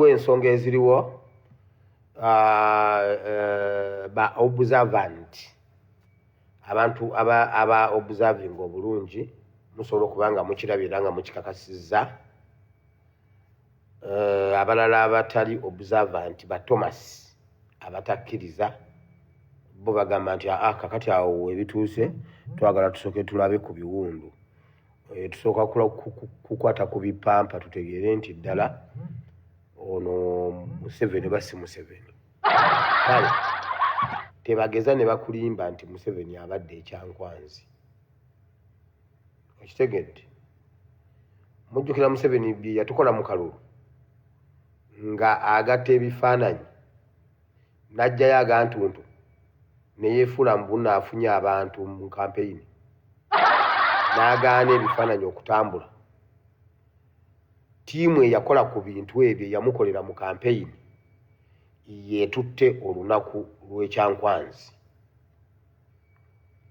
Ensonga eziriwo ba observant, abantu aba observing obulungi, musobola okuba nga mukirabye era nga mukikakasizza. Abalala abatali observant, ba Thomas abatakkiriza, bo bagamba nti aa, kakati awo webituuse twagala tusooke tulabe ku biwundu. Tusooka kukwata ku bipampa tutegeere nti ddala ono Museveni oba si Museveni. Kale tebageza ne bakulimba nti Museveni abadde ekyankwanzi. Okitegedde? Mujjukira Museveni bye yatukola mu kalulu nga agatta ebifaananyi n'aggyayo agantuntu ne yeefuula mbu nno afunye abantu mu kampeyini, n'agaana ebifaananyi okutambula. Ttiimu eyakola ku bintu ebyo eyamukolera mu kampeyini yeetutte olunaku lw'ekyankwanzi.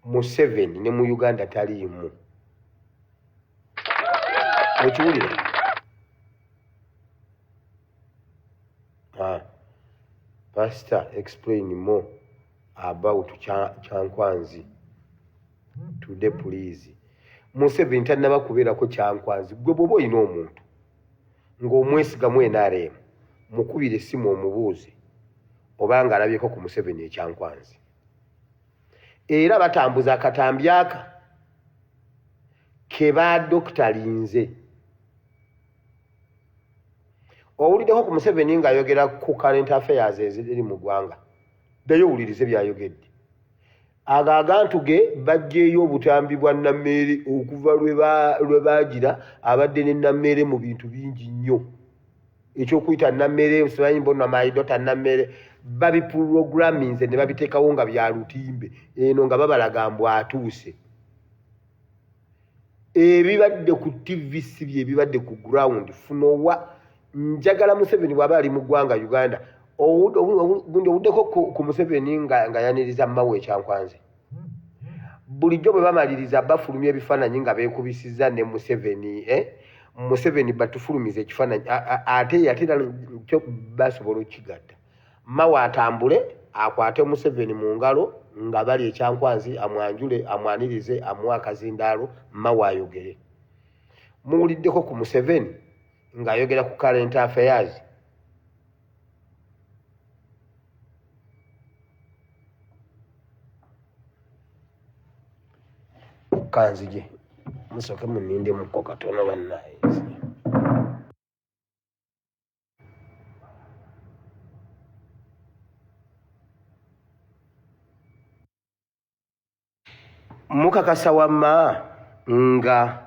Museveni ne mu Uganda taliimu. Okiwulira? Ah, Pastor, explain more about Kyankwanzi today please. Museveni tannaba kubeerako Kyankwanzi. Gwe bw'oba olina omuntu ng'omwesigamu NRM, mukubire essimu omubuuze oba ng'alabyeko ku Museveni ekyankwanzi. Era batambuza akatambi aka ke ba dokitalinze. Owuliddeko ku Museveni ng'ayogera ku current affairs eziri mu ggwanga? Ddayo owulirize by'ayogedde. Ago agantu ge baggyeeyo obutambi bwa Nammeere okuva lwe baagira abadde ne Nammeere mu bintu bingi nnyo. Eky'okuyita Nammeere, simanyi mbu nno my daughter Nammeere, babiprogramminze ne babiteekawo nga bya lutimbe eno nga babalaga mbu atuuse. Ebibadde ku TV si bye bibadde ku ground. Funa owa njagala Museveni bw'aba ali mu ggwanga Uganda, gundi owuddeko ku Museveni nga yaniriza Mao ekyankwanzi. Bulijjo bwe bamaliriza bafulumya ebifaananyi nga beekubisizza ne Museveni, eh? Museveni batufulumiza ekifaananyi ate ate era kyo basobola okukigatta. Mao atambule akwate Museveni mu ngalo nga bali ekyankwanzi, amwanjule, amwanirize, amuwe akazindaalo, Mao ayogere. Muwuliddeko ku Museveni ng'ayogera ku current affairs? Kanzije musooke munindemukko katono bannaye. Mukakasa wamma nga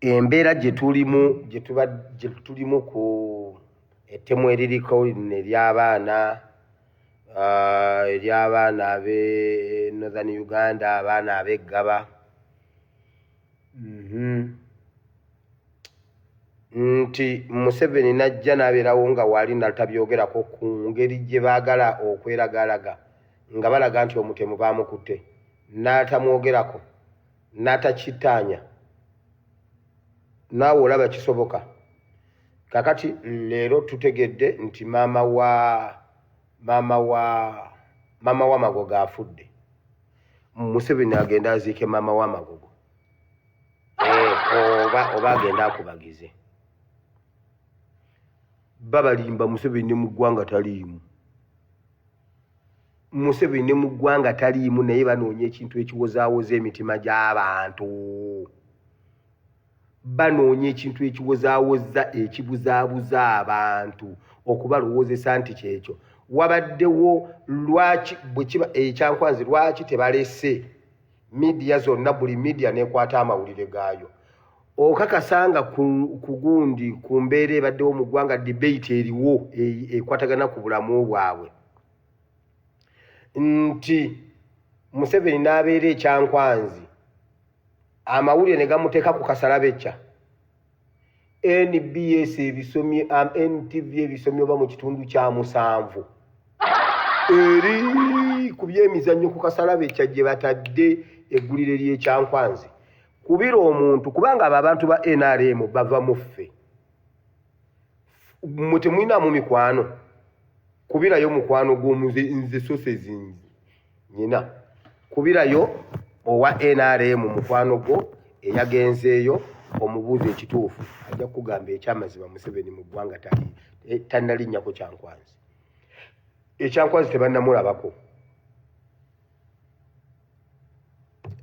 embeera gye tulimu gye tuba gye tulimu ku ettemu eririko lino ery'abaana ery'abaana ab'e Northern Uganda, abaana ab'eggaba nti Museveni n'ajja n'abeerawo nga waali natabyogerako ku ngeri gye baagala okweragalaga nga balaga nti omutemu baamukutte n'atamwogerako n'atakittaanya. Naawe olaba kisoboka? Kakati leero tutegedde nti maama wa maama wa maama wa Magogo afudde. Museveni agenda aziike maama wa Magogo. Oba agenda akubagize. Babalimba Museveni ne mu ggwanga taliimu. Museveni ne mu ggwanga taliimu, naye banoonya ekintu ekiwozaawoza emitima gy'abantu. Banoonya ekintu ekiwozaawoza ekibuzaabuza abantu okubalowoozesa nti kyekyo. Wabaddewo lwaki bwe kiba ekyankwanzi lwaki tebalese media zonna, buli media n'ekwata amawulire gaayo? Okakasa nga ku gundi ku mbeera ebaddewo mu ggwanga, debate eriwo ekwatagana ku bulamu bwabwe, nti Museveni n'abeera ekyankwanzi amawulire ne gamuteeka ku kasalabecca. NBS ebisomye, NTV ebisomye oba mu kitundu kya 7 eri ku byemizannyo ku kasalabecca gye batadde eggulire ly'ekyankwanzi. Kubira omuntu kubanga abo abantu ba NRM bava mu ffe. Mmwe temulinamu mikwano? Kubirayo mukwano gw'omuze, nze sources nyina. Kubirayo owa NRM mukwano gwo eyagenzeeyo, omubuuza ekituufu, ajja kukugamba ekyamazima. Museveni mu ggwanga tali, tannalinnyako Kyankwanzi. Ekyankwanzi tebannamulabako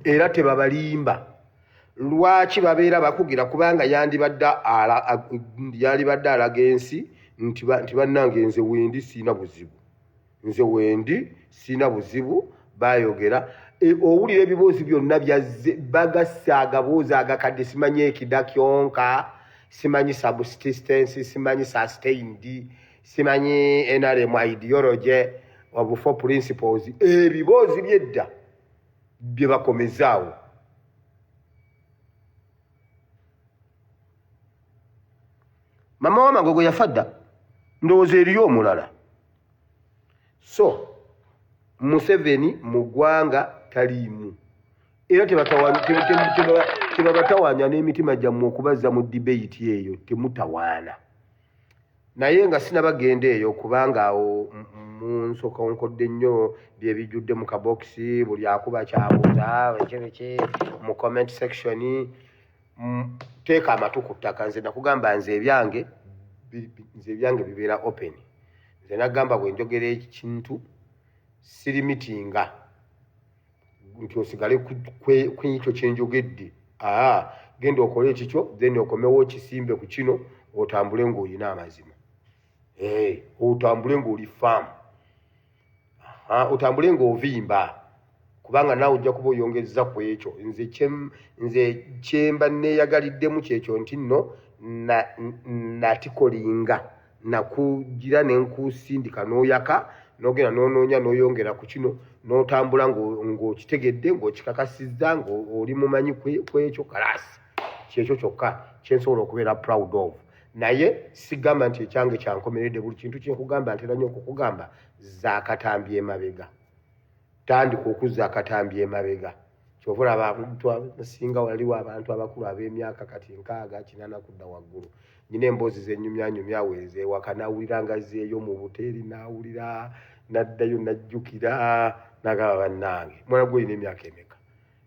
era tebabalimba. Lwaki babeera bakugira? Kubanga yandibadde alaga ensi nti bannange, nze wendi siina buzibu, nze wendi siina buzibu. Bayogera owulira ebiboozi byonna byazze bagassa agaboozi agakadde, simanyi ekida kyonka, simanyi subsistence, simanyi sustained, simanyi NRM ideology of four principles, ebiboozi byedda bye bakomezaawo. Mama wa Magogo yafa dda, ndowooza eriyo omulala. So Museveni mu ggwanga taliimu, era tebabatawaanya n'emitima gyammwe okubazza mu debate eyo, temutawaana. Naye nga sinabagenda eyo, kubanga awo munsokonkodde nnyo byebijjudde mu kabokisi, buli akuba kyabuuza biki biki mu comment section. Teeka amatu ku ttaka. Nze nakugamba, nze ebyange bibeera open. Nze nagamba, bwe njogera ekintu sirimitinga nti osigale ku ekyo kyenjogedde. Aa, genda okole ekikyo, then okomewo okisimbe ku kino, otambule ng'olina amazima, otambule ng'oli firm, otambule ng'ovimba, kubanga naawe ojja kuba oyongeza ku ekyo. Nze kyemba neeyagaliddemu kyekyo nti nno natikolinga nakugira nenkusindika n'oyaka n'ogenda n'onoonya n'oyongera ku kino n'otambula ng'okitegedde, ng'okikakasizza, ng'oli mumanyi ku ekyo. Kalaasi, kyekyo kyokka kyensobola okubeera proud of. Naye sigamba nti ekyange kyankomeredde. Buli kintu kyenkugamba, ntera nnyo okukugamba, zaakatambi emabega, tandika okuzza akatambi emabega. Kyova olaba abantu abasinga, waliwo abantu abakulu ab'emyaka kati 60, 80 kudda waggulu, nyina emboozi zenyumyanyumya weeze ewaka, nawulira nga zeeyo mu buteeri, nawulira naddayo najjukira, nagamba, "Bannange, mwana gwe olina emyaka emeka?"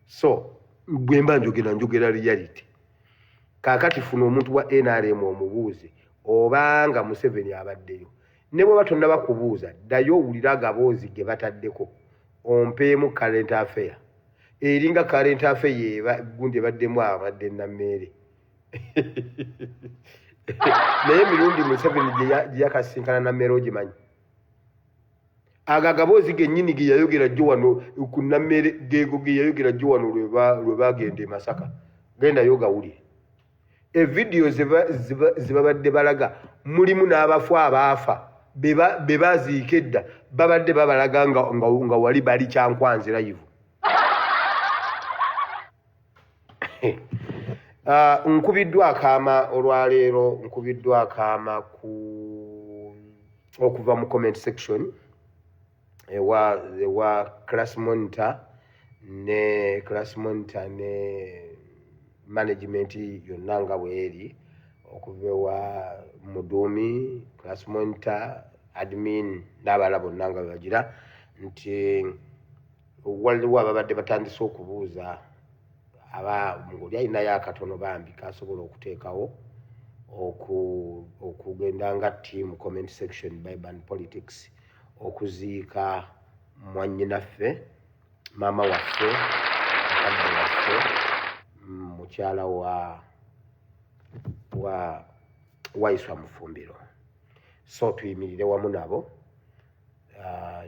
So bwe mba njogera, njogera reality. Kaakati funa omuntu wa NRM omubuuze obanga Museveni abaddeyo. Ne bweba tonnaba kubuuza, ddayo owulire agaboozi ge bataddeko, ompeemu current affair. Eringa current affair yeba gundi ebaddemu abadde Nammeere, naye emirundi Museveni gye yakasinkana Nammeere ogimanyi? Ago agaboozi gennyini ge yayogera jjo wano ku Nammeere, geego ge yayogera jjo wano lwe bagenda e Masaka. Gendayo gawulire evidiyo zebabadde balaga, mulimu n'abafu abaafa be baziika edda, babadde babalaga nga wali bali Kyankwanzi live. Nkubiddwa akaama olwaleero, nkubiddwa akaama ku okuva mu comment section ewa class monitor ne class monitor ne management yonna nga bweri, okuva ewa Muduumi, class monitor, admin n'abalala bonna nga bwe bagira nti waliwo ababadde batandise okubuuza aba ng'oli alinayo akatono bambi kasobola okuteekawo okugenda nga team comment section Bible politics okuziika mwannyinaffe, maama waffe, mukadde waffe, mukyala wa Waiswa Mufumbiro. So tuyimirire wamu nabo.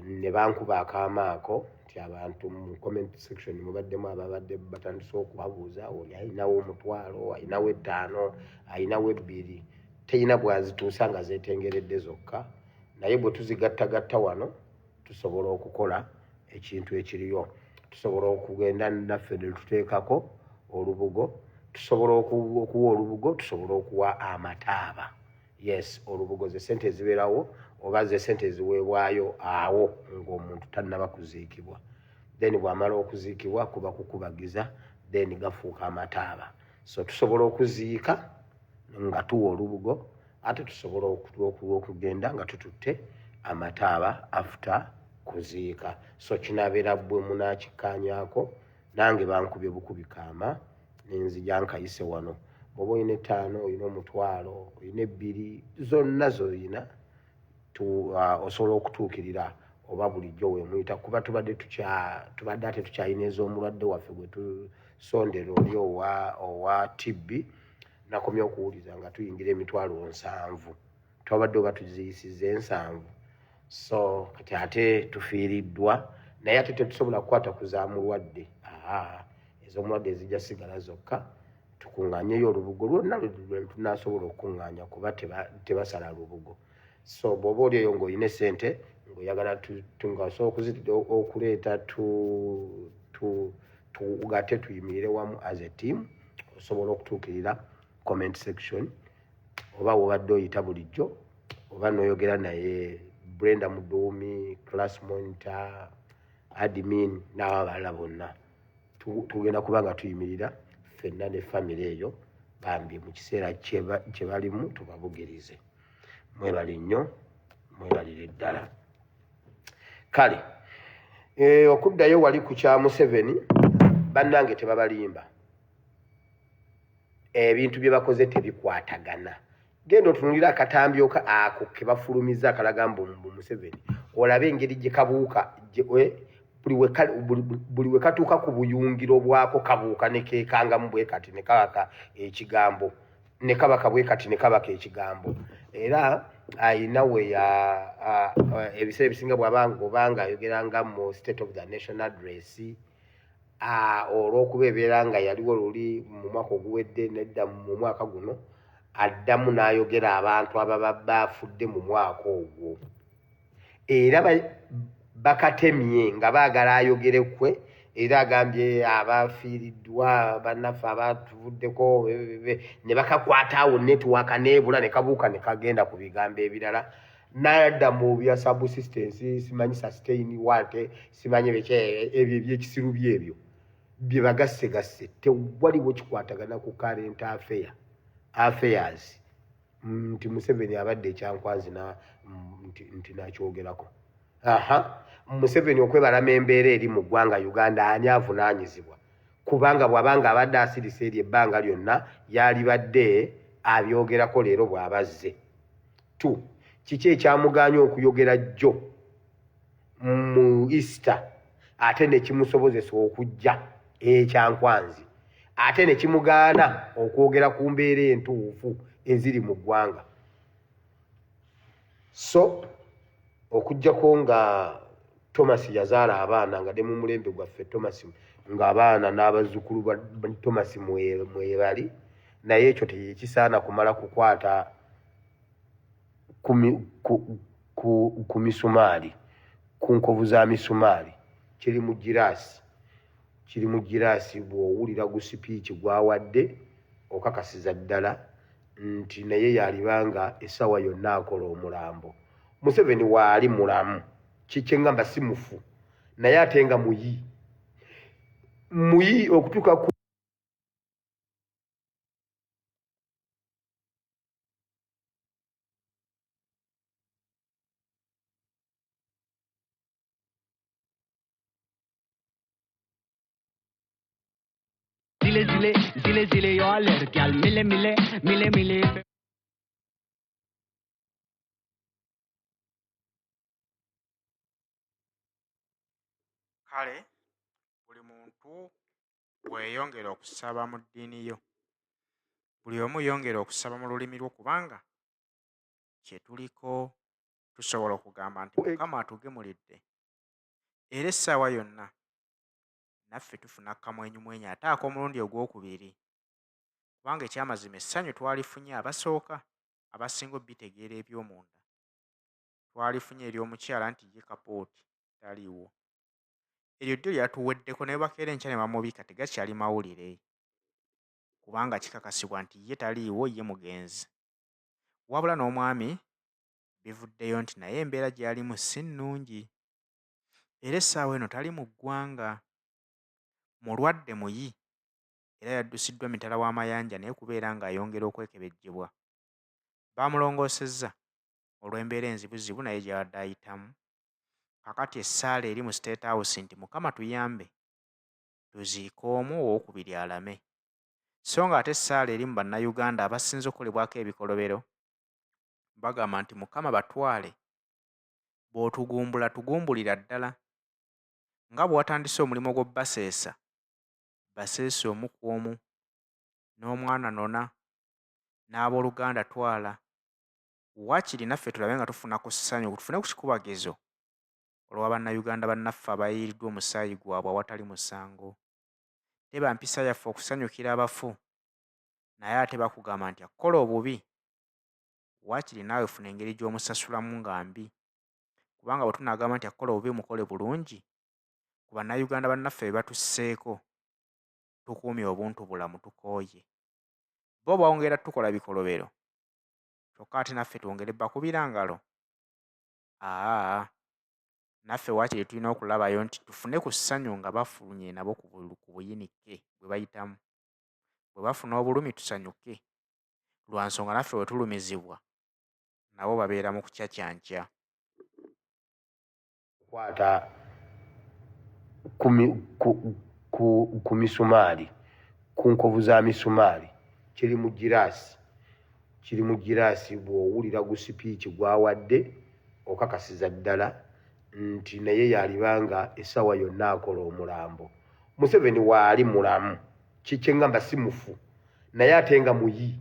Ne bankuba akaama ako nti abantu mu comment section mubaddemu ababadde batandise okubabuuza, oli alinawo 500, alinawo 5, alinawo 2, teyina bwazituusa nga zeetengeredde zokka. Naye bwe tuzigattagatta wano, tusobola okukola ekintu ekiriyo, tusobola okugenda naffe ne tuteekako olubugo, tusobola okuwa olubugo, tusobola okuwa amataaba. Yes, olubugo ze sente ezibeerawo oba ze sente eziweebwayo awo ng'omuntu tannaba kuziikibwa. Then bw'amala okuziikibwa kuba kukubagiza, then gafuuka amataaba. So tusobola okuziika nga tuwa olubugo. Ate tusobola okugenda nga tututte amataaba after kuziika. So kinabeera bwe munaakikkaanyaako, nange bankubye bukubi kaama nenzija nkayise wano. Bw'oba olina 5, olina 1000, olina 2, zonna z'olina osobola okutuukirira oba bulijjo weemuyita, kuba tubadde ate tukyalina ez'omulwadde waffe gwe tusondera oli owa TB. Nakomye okuwuliza nga tuyingira 700,000, twabadde oba tuziyisiza 70. So kati ate tufiiriddwa, naye ate tetusobola kukwata ku za mulwadde. Aa, ez'omulwadde ezijja sigala zokka, tukuŋŋaanyeyo olubugo lwonna lwe tunaasobola okukuŋŋaanya, kuba tebasala lubugo. So bw'oba oli eyo ng'olina essente ng'oyagala nga osobola okuleeta tugatte tuyimirire wamu as a team, osobola okutuukirira comment section oba wobadde oyita bulijjo, oba n'oyogera naye Brenda Muduumi, class monitor, admin n'abo abalala bonna. Tugenda kuba nga tuyimirira ffenna ne famire eyo bambi mu kiseera kye balimu, tubabugirize. Mwebale nnyo, mwebalire ddala. Kale okuddayo wali ku kya Museveni, bannange tebabalimba, ebintu bye bakoze tebikwatagana. Genda otunulira akatambi oka ako ke bafulumiza akalaga mbu Museveni, olabe engeri gye kabuuka, buli we katuuka ku buyungiro bwako kabuuka ne keekangamu bwe kati ne kabaka ekigambo, ne kabaka bwe kati ne kabaka ekigambo. Era ayina we ya ebiseera ebisinga bw'aba obanga ayogera nga mu State of the Nation Address, olw'okuba ebeera nga yaliwo luli mu mwaka oguwedde nedda mu mwaka guno, addamu n'ayogera abantu ababa bafudde mu mwaka ogwo. Era bakatemye nga baagala ayogere kwe, era agambye abafiiriddwa bannaffe abatuvuddeko, ne bakakwata awo network n'ebula ne kabuuka ne kagenda ku bigambo ebirala, n'adda mu bya subsistence, simanyi sustain what, simanyi biki ebyo ebyekisiru byebyo bye bagassegasse. Tewaliwo kikwatagana ku current affairs nti Museveni abadde ekyankwanzi nti nakyogerako. Aha, Museveni okwebalama embeera eri mu ggwanga Uganda, ani avunaanyizibwa? Kubanga bw'abanga abadde asirise eri ebbanga lyonna, yalibadde abyogerako leero bw'abazze. Tu kiki ekyamugaanye okuyogera jjo mu Easter, ate ne kimusobozesa okujja ekyankwanzi, ate ne kimugaana okwogera ku mbeera entuufu eziri mu ggwanga? So okuggyako nga Thomas yazaala abaana, nga ne mu mulembe gwaffe Thomas ng'abaana n'abazzukulu ba Thomas mwebali, naye ekyo tekisaana kumala kukwata ku misumaali, ku nkovu za misumaali. Kiri mu giraasi, kiri mu giraasi. Bw'owulira gu speech gwawadde, okakasiza ddala nti naye yalibanga essaawa yonna akola omulambo. Museveni waali mulamu, kikyeŋŋamba si mufu, naye ate nga muyi muyi okutuuka ku Zile zile zile zile yoler gyal mile mile mile mile. Kale buli muntu weeyongera okusaba mu ddiini yo, buli omu yongera okusaba mu lulimi lwo, kubanga kye tuliko tusobola okugamba nti Mukama atugemulidde, era essaawa yonna naffe tufuna kamwenyumwenyu ate ak'omulundi ogwokubiri, kubanga ekyamazima essanyu twalifunye abasooka abasinga obitegeera eby'omunda, twalifunye ery'omukyala nti ye kapooti taliiwo. Eryo ddyo lyatuweddeko, ne bakeera enkya ne bamubika, tegakyali mawulire, kubanga kikakasibwa nti ye taliiwo, ye mugenzi. Wabula n'omwami bivuddeyo nti naye embeera gy'alimu si nnungi, era essaawa eno tali mu ggwanga, mulwadde muyi, era yaddusiddwa mitala w'amayanja naye kubeera ng'ayongera okwekebejjebwa. Baamulongoosezza olw'embeera enzibuzibu naye gy'abadde ayitamu. Kaakati essaala eri mu State House nti Mukama tuyambe tuziike omu owookubiri alame. So ng'ate essaala eri mu Bannayuganda abasinze okukolebwako ebikolobero bagamba nti Mukama batwale, bw'otugumbula tugumbulira ddala. Nga bwe watandise omulimu gw'obbaseesa, baseese omu ku omu, n'omwana nona, n'abooluganda twala. Waakiri naffe tulabe nga tufuna ku ssanyu, tufune ku kikubagizo olwa Bannayuganda bannaffe abayiiriddwa omusaayi gwabwe awatali musango. Teba mpisa yaffe okusanyukira abafu, naye ate bakugamba nti akukola obubi, waakiri naawe funa engeri gy'omusasulamu nga mbi. Kubanga bwe tunaagamba nti akukola obubi mukole bulungi, ku Bannayuganda bannaffe be batusseeko, tukuumye obuntubulamu tukooye. Bo bongera tukola bikolobero kyokka ate naffe twongere bakubira ngalo? Aa naffe waakiri tulina okulabayo nti tufune ku ssanyu nga bafunye nabo ku buyinike bwe bayitamu. Bwe bafuna obulumi tusanyuke lwa nsonga naffe bwe tulumizibwa nabo babeera mu kucacyankya. Kukwata ku, ku, ku, ku misumaali, ku nkovu za misumaali. Kiri mu giraasi, kiri mu giraasi. Bw'owulira gu sipiiki gw'awadde, okakasiza ddala nti naye yaliba nga essaawa yonna akola omulambo. Museveni waali mulamu, kye ŋŋamba si mufu, naye ate nga muyi.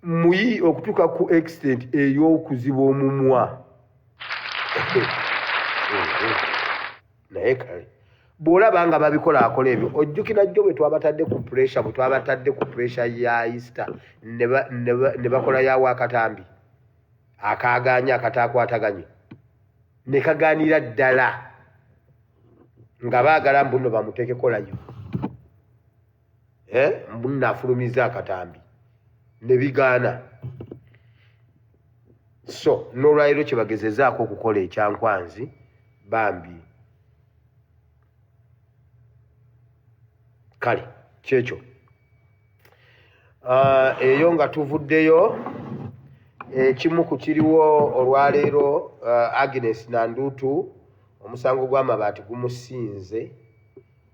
Muyi okutuuka ku extent ey'okuziba omumwa. Naye kale bw'olaba nga babikola akola ebyo, ojjukira jjo bwe twabatadde ku pressure, bwe twabatadde ku pressure ya Easter ne bakola yawo akatambi akaagaanye akataakwataganye ne kagaanira ddala nga baagala mbu nno bamuteekeko live. Eh, mbu nno afulumizza akatambi ne bigaana. So n'olwaleero kye bagezezaako okukola ekyankwanzi bambi. Kale kyekyo. Eyo nga tuvuddeyo, ekimu ku kiriwo olwaleero, Agnes Nandutu omusango gw'amabaati gumusinze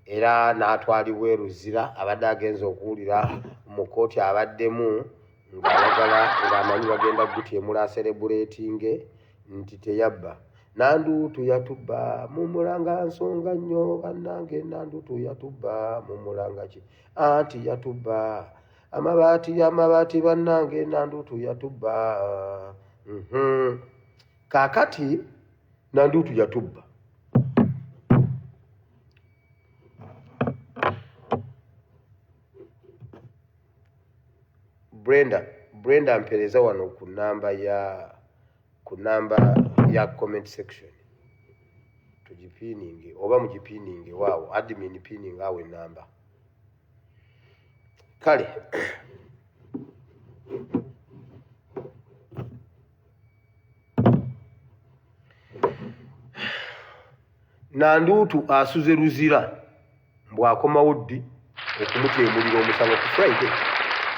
era n'atwalibwa e Luzira. Abadde agenze okuwulira mu kkooti, abaddemu ng'ayagala ng'amanyi bagenda kugutyemula aserebuleetinge nti teyabba. Nandutu yatubba mumulanga nsonga nnyo bannange. Nandutu yatubba mumulanga ki? Anti yatubba amabaati, amabaati bannange. Nandutu yatubba. Kaakati Nandutu yatubba. Brenda, Brenda mpereza wano ku namba ya comment section tugipiininge oba mugipiininge waawo admin piining awo enamba. Kale Nandutu asuze Luzira, mbw'akomawo ddi okumutyemulira omusango? Ku Friday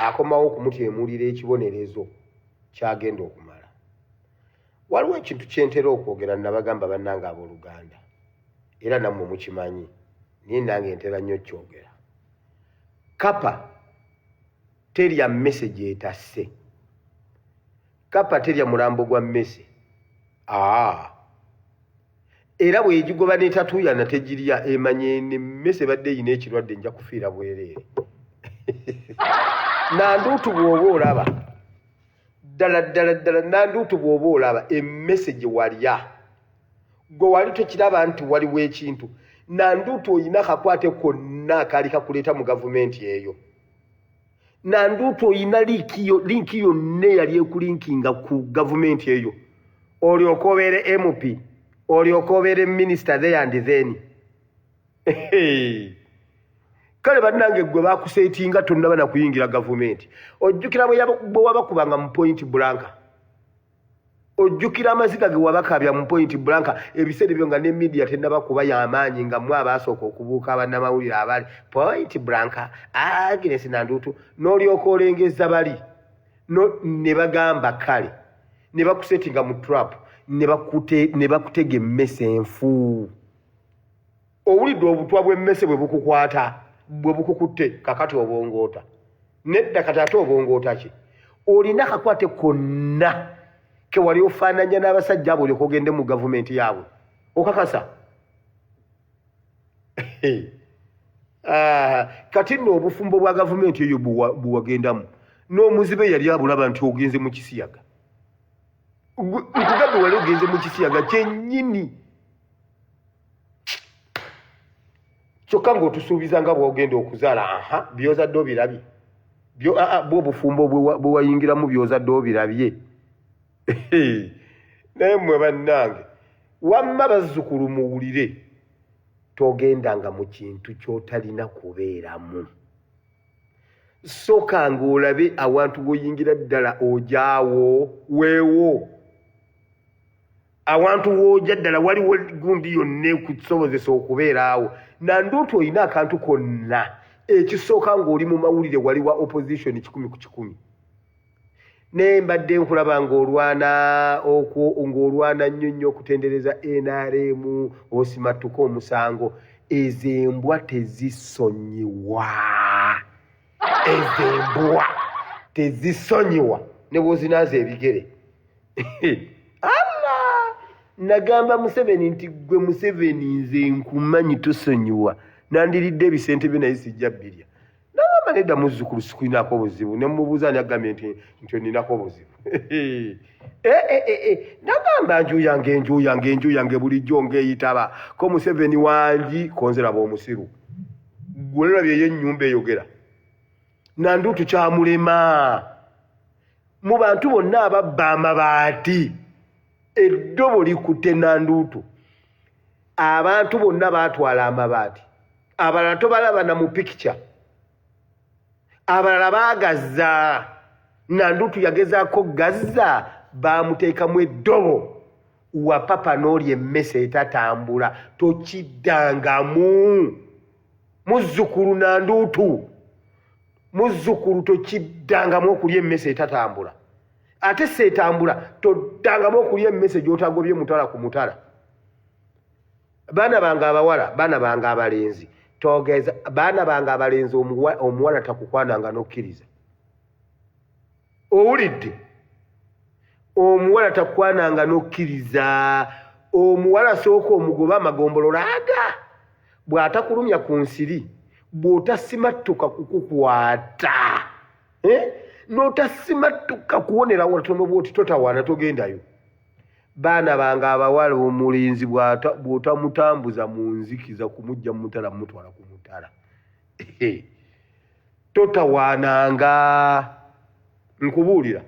akomawo okumutyemulira ekibonerezo kyagenda okumala. Waliwo ekintu kyentera okwogera, nabagamba bannange abooluganda, era nammwe mukimanyi, naye nange ntera nnyo kyogera: kapa terya mmese gyetasse, kapa terya mulambo gwa mmese. Aa, era bwegigoba netatuuyana tegirya, emanye emmese ebadde eyina ekirwadde, nja kufiira bwereere. Nanduutu bw'oba olaba ddala ddala ddala, Nanduutu bw'oba olaba emmese gye walya gwe wali tokiraba nti waliwo ekintu. Nanduutu oyina akakwate konna akaali kakuleeta mu gavumenti eyo? Nanduutu oyina link yonna eyali ekulinkinga ku gavumenti eyo, olyoka obeere MP, olyoka obeere minisita there and then? Kale bannange, gwe bakuseetinga tonnaba na kuyingira gavumenti. Ojjukira bwe wabakubanga mu point blank? Ojjukira amaziga ge wabakabya mu point blank? Ebiseera ebyo nga ne media tennaba kuba y'amaanyi, nga mmwe abaasooka okubuuka abannamawulire abali point blank. Agnes Nandutu, n'olyoka olengeza bali. No, ne bagamba kale ne bakusetinga mu trap, ne bakutega emmese enfu. Owulidde obutwa bw'emmese bwe bukukwata, bwe bukukutte, kakati obongoota. Nedda, kati ate obongoota ki? Olina akakwate konna ke wali ofaananya n'abasajja abo olyoka ogende mu gavumenti yaabwe? Okakasa? Ah, kati nno obufumbo bwa gavumenti eyo bwewagendamu n'omuzibe yali abulaba nti ogenze mu kisiyaga. Nkugambye wali ogenze mu kisiyaga kyennyini, kyokka ng'otusuubiza nga bw'ogenda okuzaala. Aha, by'ozadde obirabye? Bwo obufumbo bwe wayingiramu by'ozadde obirabye? Naye mmwe bannange, wamma bazzukulu muwulire, togendanga mu kintu ky'otalina kubeeramu. Soka ng'olabe awantu w'oyingira ddala ojaawo weewo awantu w'oja ddala waliwo gundi yonna ekusobozesa okubeera awo. Nanduutu olina akantu konna ekisooka ng'oli mu mawulire wali wa opposition 100%. Naye mbadde nkulaba ng'olwana okwo, ng'olwana nnyo nnyo okutendereza NRM, osimattuka omusango. Ezo embwa tezisonyiwa, ezo embwa tezisonyiwa ne bw'ozinaaza ebigere. Allah, nagamba Museveni nti gwe Museveni, nze nkumanyi tosonyiwa, nandiridde ebisente bye naye sijja bbirya. Nagamba nedda muzzukulu, sikulinako obuzibu. Ne mubuuza ani agambye nti oninako obuzibu. Nagamba nju yange, enju yange, enju yange bulijjo ng'eyitaba ko Museveni wangi konzeraba omusiru gwe olabye eyo ennyumba eyogera. Nanduutu kyamulema mu bantu bonna ababba amabaati, eddobo likutte Nanduutu. Abantu bonna baatwala amabaati, abalala tobalaba na mu pikica, abalala baagazza. Nanduutu yagezaako gazza, baamuteekamu eddobo. Wapapa n'olya emmese etatambula, tokiddangamu muzzukulu. Nanduutu muzzukulu, tokiddangamu okulya emmese etatambula. Ate seetambula, toddangamu okulya emmese gy'otagobye mutala ku mutala. Baana bange abawala, baana bange abalenzi, togeza. Baana bange abalenzi, omuwala takukwananga n'okkiriza. Owulidde? Omuwala takwananga n'okkiriza. Omuwala sooka omugoba amagombolola aga bw'atakulumya ku nsiri, bw'otasimattuka kukukwata, eh? N'otasimattuka kuwonera watono bw'oti, totawaana, togendayo. Baana bange abawala, omulenzi bw'otamutambuza mu nzikiza kumujja mu mutala, mumutwala ku mutala, totawaananga, nkubuulira.